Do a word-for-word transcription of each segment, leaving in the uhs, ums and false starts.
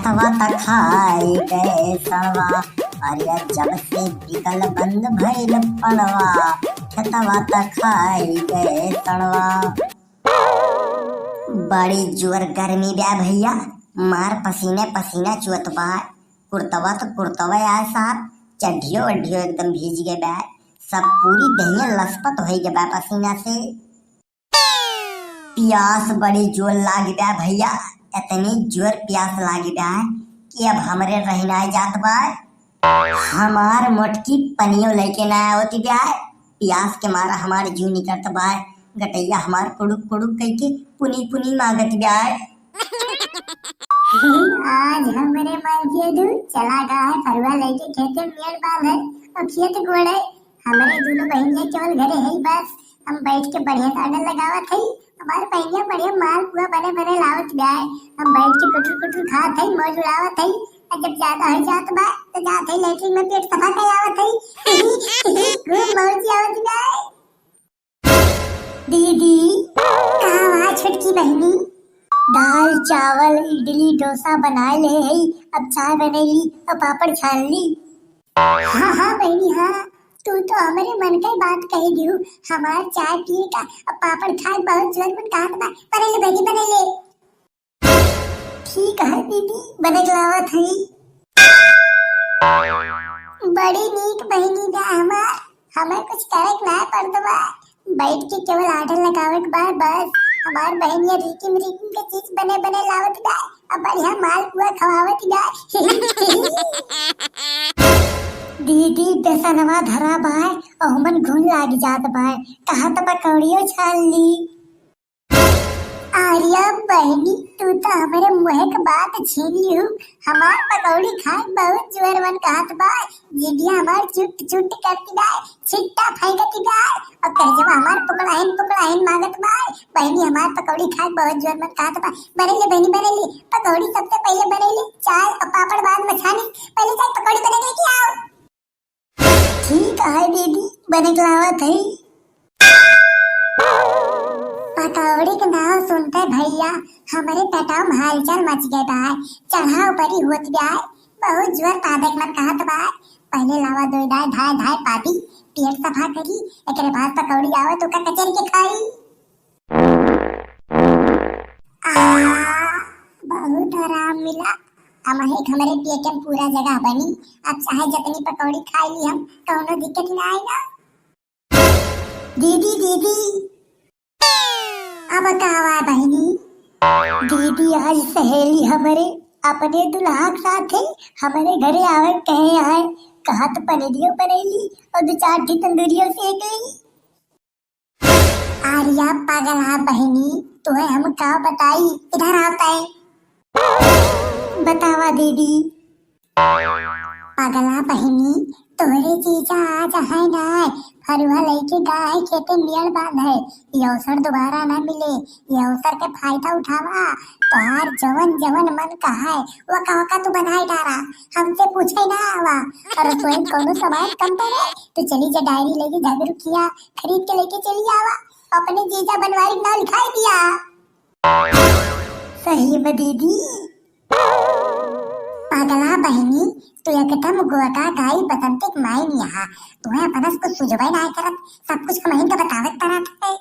खेतवा त खाई गए सड़वा, अरे जब से बिकल बंद भइल पड़वा, खेतवा त खाई गए सड़वा। बड़ी जोर गर्मी बा भइया, मार पसीने पसीना चुअत बा। कुर्तवा त कुर्तवा यार साहब, चड्ढियो वड्ढियो एकदम भीज गए बा। सब पूरी देहिया लसपत होइ गए बा पसीना से। पियास बड़ी जोर लाग बा भइया, इतनी जोर पियास लाग बा कि अब हमरे रही नाहीं जात बा। हमार मोटकी पनियो लइके ना आवत बा। पियास के मारा हमार जीव निकरत बा। गटइया हमार कुड़ुक कुड़ुक कइके पुनी पुनी मांगत बा। आज हमरे मर्जी दू चला गा है फरुआ लइके खेते मेड़ बांधे और खेत कोड़े। हमरे दुनो बहिनिया केवल घरे है बस। हम बैठ के बढ़िया से आटा लगावत हई। हमार बहिनिया बढ़िया मालपुआ बने बने लावत बा। हम बैठ के कुटुर कुटुर खात हई, मौज उड़ावत हई। और जब ज्यादा हो जात बा तो जात हई लेटरिन में पेट सफा कर आवत हई। खूब मौज आवत बा। दीदी, का हुआ छोटकी बहिनी? दाल चावल इडली डोसा बनाए ले हई, अब चाय बनैली और पापड़ छानली। हाँ हाँ बहिनी हाँ, तू तो हमरे मन के बात कही दिहू। हमार चाय पिए का और पापड़ खाए बहुत जोर मन कहत बा। बनैले बहिनी बनैले। ठीक है दीदी, बने के लावत हई। बड़ी नीक बहिनी बा हमार, हमें कुछ करे के ना पड़त बा। बैठ के केवल आटा लगावे के बा बस। हमार बहिनिया रिकिम रिकिम के चीज बने बने लावत बा, अब बढ़िया मालपुआ खवावत बा। दीदी बेसनवा धरा बा, ओहमन घुन लाग जात बा, कहा त पकौड़ियो छान ली। अरे बहिनी, तू तो हमरे मुँह के बात छीन लिहू। हमार पकौड़ी खाए बहुत जोर मन कहत बा, जिभिया हमार चुट चुट करती बा, छिट्टा फेंकती बा, और करेजवा हमार पकौड़ाहिन पकौड़ाहिन मांगत बा। बहिनी, हमार पकौड़ी खाए बहुत जोर मन कहत बा। बनैले बहिनी, बनैले। पकौड़ी सबसे पहिले बनैले, चाय और पापड़ बाद में छानी। पहिले जाके पकौड़ी बना के लेके आओ। ठीक है दीदी, बने के लावत हई। पकौड़ी के नाव सुनते भइया, हमरे पेटवा में हलचल मच गए बा। चढ़ा ऊपरी होत बा, बहुत जोर पादे के मन कहत बा। पहिले लावा दोई दाई धाय धाय पादी, पेट सफा करी, एकरे बाद पकौड़ी आवे तो का कचर के खाई। आ, बहुत आराम मिला। अब एक हमरे पेट में पूरा जगह बनी। अब चाहे जितनी पकौड़ी खाई ली हम, कौनो दिक्कत ना आई ना। दीदी, दीदी। अब का हुआ बहिनी? दीदी, आज सहेली हमरे अपने दुल्हा के साथे हमरे घरे आवे कहे आए, कहत पनीरियो बनैली और दो चार ठी तंदूरियो सेक ली। आर्या पगला बहिनी, तुहे हम का बताई, इधर आवत है। बतावा दीदी। पगला बहिनी, तोहरे जीजा आज है ना, फरुआ लइके गा है खेते मेड़ बांधे। ये अवसर दोबारा ना मिले, ये अवसर के फायदा उठावा। तोहार जवन जवन मन कहे, वका वका तू बनाए डारा, हमसे पूछे ना आवा। और रसोई में कौनो सामान कम पड़े, तो चली जा डायरी लेके जागरूकिया खरीद के लेके चली आवा, अपने जीजा बनवारी के नाव लिखाई दिया। सही में दीदी। पगला बहिनी, तू एकदम गोदा गाई बसंती के माई निहा। तुम्हें अपना से कुछ सुझबे ना करत, सब कुछ हमहिन के बतावत परत है।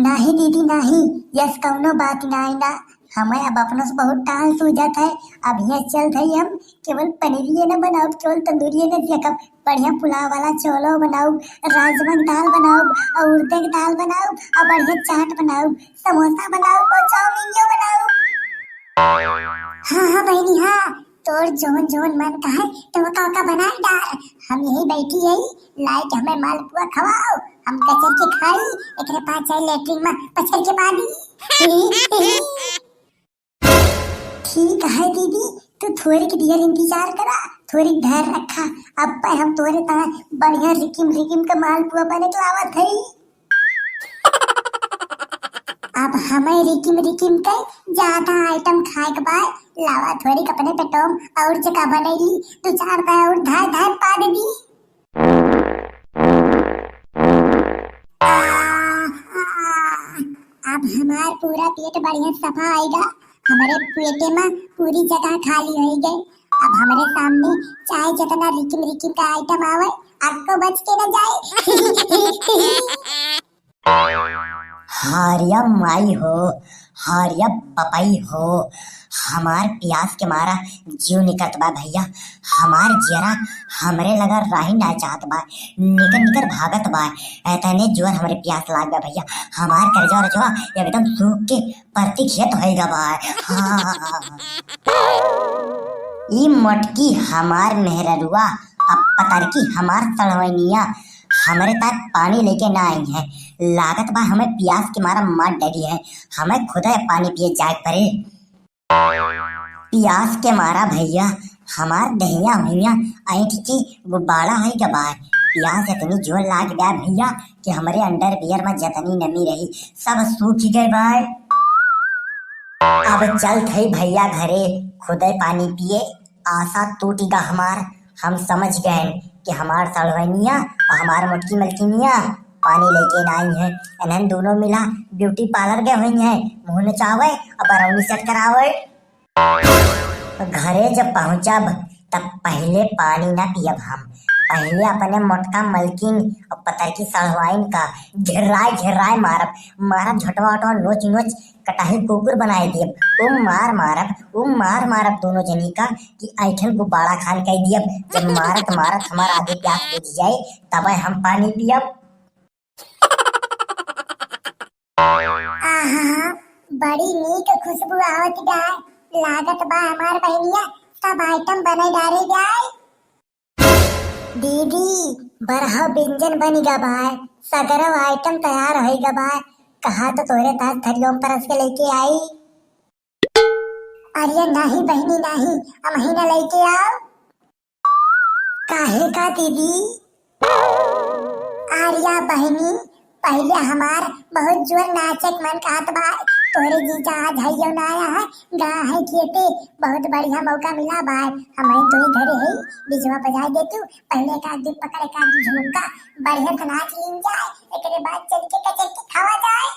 नाही दीदी नाही, यस कौनो बात नाही ना। हमें अब अपनों से बहुत टाल सूझत है। अब यहाँ चल थई हम केवल पनीरिये न बनाउब, केवल तंदूरिये न सेकब, बढ़िया पुलाव वाला चौलो बनाउब, राजमा के दाल बनाउब, और उड़द के दाल बनाउब, और बढ़िया चाट बनाउब, समोसा बनाउब, और चाउमीनियो बनाउब। हाँ हाँ बहिनी हाँ, तोर जौन जौन मन कहे तो वका वका बनाए डार। हम यही बैठी है, लाइट हमें मालपुआ खवाओ, हम कचर के खाई, एकरे बाद जाए लेटरिन में पचर के पादी। ठीक है दीदी, तू थोड़ी की देर इंतजार करा, थोड़ी धैर्य रखा, अब पे हम तोरे तना बढ़िया रिकिम रिकिम का मालपुआ बने के लावत है। अब हमें रिकिम रिकिम के ज्यादा आइटम खाए के बाद लावा थोड़ी अपने पेटोम और जगह बनैली, दो चार दाई और धाय धाय पा दे दी। आ, आ, अब हमार पूरा पेट बढ़िया सफा आएगा। हमरे पेटे में पूरी जगह खाली होइ गए। अब हमरे सामने चाहे जितना रिकिम रिकिम का आइटम आवे, आपको बच के न जाए। हरिया माई हो, हरिया पपई हो, हमार प्यास के मारा जीव निकलत बा भइया, हमार जियरा हमरे लगा राही ना चाहत बा, निकर निकर भागत बा। एतने जोर हमरे प्यास लाग बा भइया, हमार करेजा रजवा एकदम सूख के परती खेत होइगा बा। हाँ। ई मोटकी हमार मेहररुआ, अब पतरकी हमार सड़वैनिया, हमरे तक पानी लेके ना आई है। लागत बा हमें प्यास के मारा मार डरी है, हमें खुदे पानी पिए जाए पड़े। प्यास के मारा भइया हमार दहिया हुइया ऐंठ के गुब्बारा होइ गवा है। प्यास इतनी जोर लाग गया भइया कि हमरे अंडरवियर में जितनी नमी रही सब सूख गए बा। अब चलत हई भइया घरे खुदे पानी पिए, आशा टूटिगा हमार। हम समझ गए कि हमार सड़वैनिया और हमार मोटकी मलकिनिया पानी लेके ना आई है। इन्हन दोनों मिला ब्यूटी पार्लर गए हुई हैं, मुंह नचावे और बरौनी सेट करावे। घरे जब पहुँचब तब पहिले पानी ना पियब हम, पहिले अपने मोटका मलकिन और पतरकी सड़वाइन का घेराए घेराए मारब, मारब झोटवा ओटवा नोच नोच कटाही कुकुर बनाए दियब। उ मार मारब, उ मार मारब दोनों जनी का कि ऐठन गुब्बारा खान कह दियब। जब मारत मारत हमार आधी प्यास बुझ जाए तब हम पानी पियब। आहा, बड़ी नीक खुशबू आवत बा। लागत बा हमार बहनिया सब आइटम बने डारे जाए। दीदी, बरहा व्यंजन बनि गा बाय, सगरो आइटम तैयार होइ गा बाय। कहा तो तोरे तास थरियों परस के लेके आई। अरे नाही बहिनी नाही, अमही ना लेके आओ। काहे का दीदी? आर्या बहिनी, पहिले हमार बहुत जोर नाचे के मन कहत बा। तोहरे जीजा आज हइयो ना आया है, गा है खेते, बहुत बढ़िया मौका मिला बा। हमरे तोही घरे है, बिजवा बजाए दे तू, पहिले एक आध दिन पकड़ एक आध झुमका, बढ़िया से नाच लीन जाए, एकरे बाद चल के कचर के खावा जाए।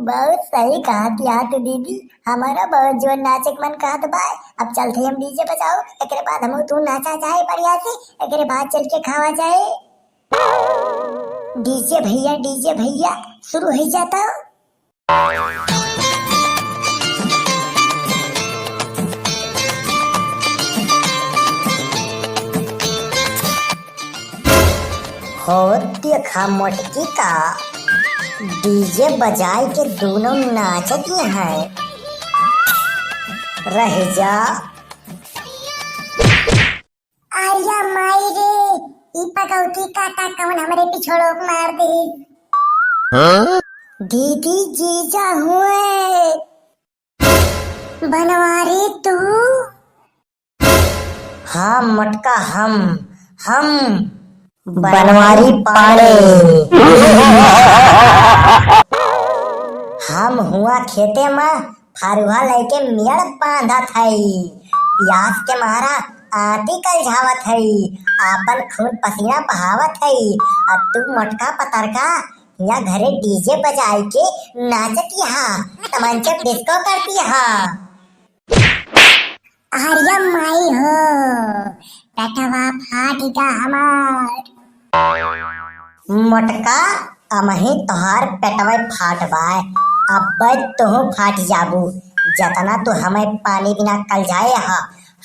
बहुत सही कहत या तू दीदी, हमारा बहुत जोर नाचे के मन कहत बा। अब चलते हम डीजे बजाओ, एकरे बाद हम तू नाचा जाए बढ़िया से, एकरे बाद चल के खावा जाए। डीजे भैया, डीजे भैया, शुरू हो जाता। हो देखा मोटकी का डीजे बजाए के दोनों नाचत हैं। रह जा। आर्या माई रे, ई पगौती काटा कौन हमरे पिछोड़ो के मार दे। हाँ? दीदी जीजा हुए। बनवारी तू? हाँ मोटका हम, हम बनवारी पाड़े। हम हुआ खेते में फरुहा लेके मेड़ बांधत हई, प्यास के मारा आंटी कलझावत हई, आपन खून पसीना बहावत हई, आ तू मोटका पतरका हियाँ घरे डीजे बजाई के नाचत यहाँ, तमंचा डिस्को करती यहाँ। आर्या माई हो, पेटवा फाट गा हमार। मोटका, अमही तोहार पेटवा फाट बाय, अब्बे तोहू फाट जाबू। जतना तू हमें पानी बिना कलझाए हा,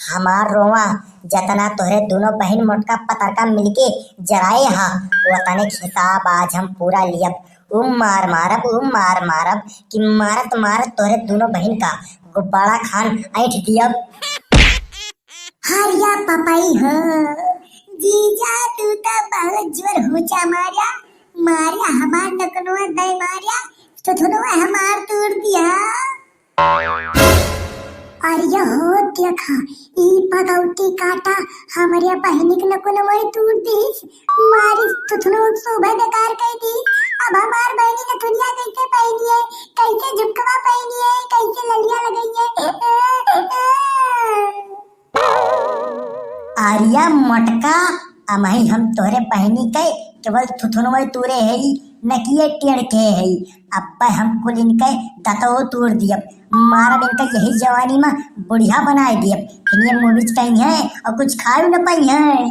हमार रोवा जतना तोहरे दोनों बहिन मोटका पतरका मिलके जराए हा, वतने हिसाब आज हम पूरा लियब। उ मार मारब, उ मार मारब कि मारत मारत तोहरे दोनों बहिन का गुब्बारा खान ऐंठ दियब। हरिया पपई हो, जीजा तू तो बहुत जोर हुचा मार्या, मार्या हमार नकनवा दे मार्या, थुथुनवा हमार तोड़ दिया। अरे हो देखा, ई पगौती काटा हमरे बहिनी के नकुनवा तूड़ दिस। मारी थुथुनो शोभा बेकार कर दिस। अब हमार बहिनी नथुनिया कैसे पहनी है, कैसे झुमकवा पहनी है, कैसे ललिया लगाई है। आर्या मोटका, अमही हम तोहरे बहिनी के केवल थुथुनवा तूरे है, नकिए टेढ़ के है। अब्बे हम कुल इनके दतवो तोड़ दियब। मारब इनके यही जवानी मा बुढ़िया बनाए दियब। फिर ये मुँह बिच कहिहैं और कुछ खाए न पाइहैं।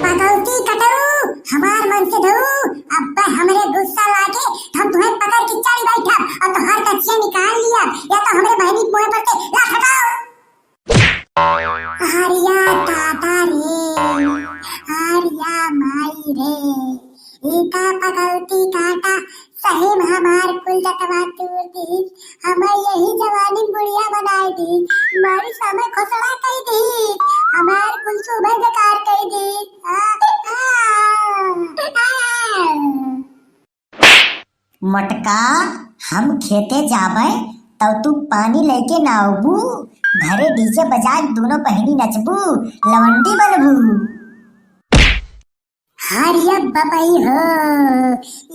पकौती कटऊ, हमार मन से धऊ, अब्बे हमरे गुस्सा लागे, हम तुहैं पकड़ के चढ़ बैठब और तोहार कचिया निकाल लियब, या तो हमरे बहिनी के मुँह पर से लात हटाओ। हरिया दादा रे, हरिया माई रे, ई का पकौती काटा, सही में हमार कुल दतवा तूर दीस, हमें यही जवानी बुढ़िया बनाए दीस, मारी समय खोसड़ा कई दीस, हमार कुल सुबह बेकार कई दीस। आ, आ, आ। मोटका, हम खेते जाबै, तब तू पानी लेके ना अबू, घरे डीजे बजा के दोनों बहिनी नचबू, लवंडी बनबू। हरिया बबई हो,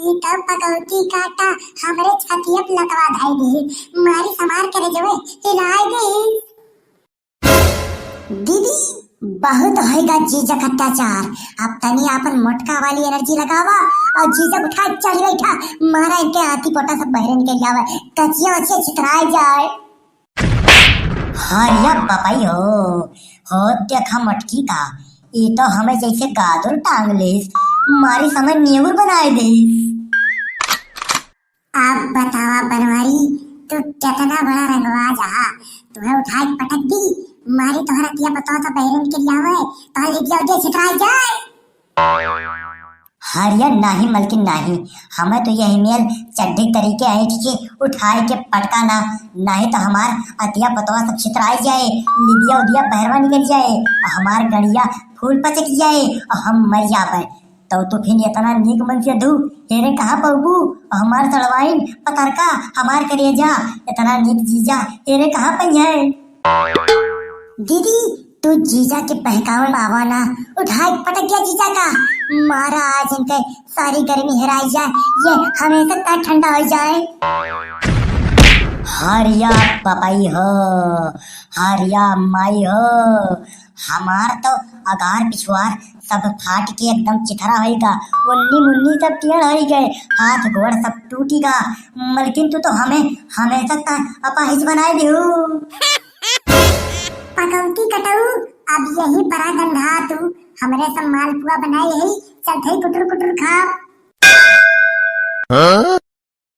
ई तब पकौती काटा हमरे छतिया पे लतवा धाई दी, मारी समार के रे जवे हिलाई दी। दीदी, बहुत होइगा जीजा का अत्याचार। अब तनी आपन मोटका वाली energy लगावा और जीजा उठा के चढ़ बैठा। मारा इनके आती पोटा सब बहरे निकल जावे, कचिया वचिया छितराए जाए। हरिया बबई हो, हो देखा मोटकी का, ई तो हमें जैसे गादुर टांग लेस, मारी समय नेउर बनाए देस। अब बतावा बनवारी, तू केतना बड़ा रंगबाज हा। तुहैं उठाए के पटक दी, मारी तोहरा तिया पतोह तो बहरे निकल जावे, तोहर लिटिया उटिया छितराई जाए। हरिया नाही मलकिन नाही, हमें तो यही मेल चड्ढी तरीके ऐंठ के उठाए के पटका ना, नाही तो हमार अतिया पतोह सब छितराई जाए, लिदिया उदिया बहरवा निकल जाए, हमार गड़िया फूल पचक जाए और हम मर जावे। तब तो फिर इतना नीक मन से धू, हेरे कहाँ पउबू? हमार सड़वाइन पतरका, हमार करेजा, इतना नीक जीजा, हेरे कहाँ पइहैं? दीदी, तू जीजा के बहकावे में आवा ना, उठाए पटक गया जीजा का, मारा आज इनके सारी गर्मी हेराई जाए, ये हमेशा तक ठंडा हो जाए। हरिया बबई हो, हरिया माई हो, हमार तो अगार पिछुआर सब फाट के एकदम चिथरा होइगा, उन्नी मुन्नी सब टेढ़ होइगे, हाथ गोड़ सब टूटिगा। मलकिन तू तो हमें हमेशा तक अपाहिज बनाए देहू। पकौती कटऊ, अब यही परा गंधा तू, हमरे सब मालपुआ बनाए यही, चल थे कुटुर कुटुर खाओ। हाँ?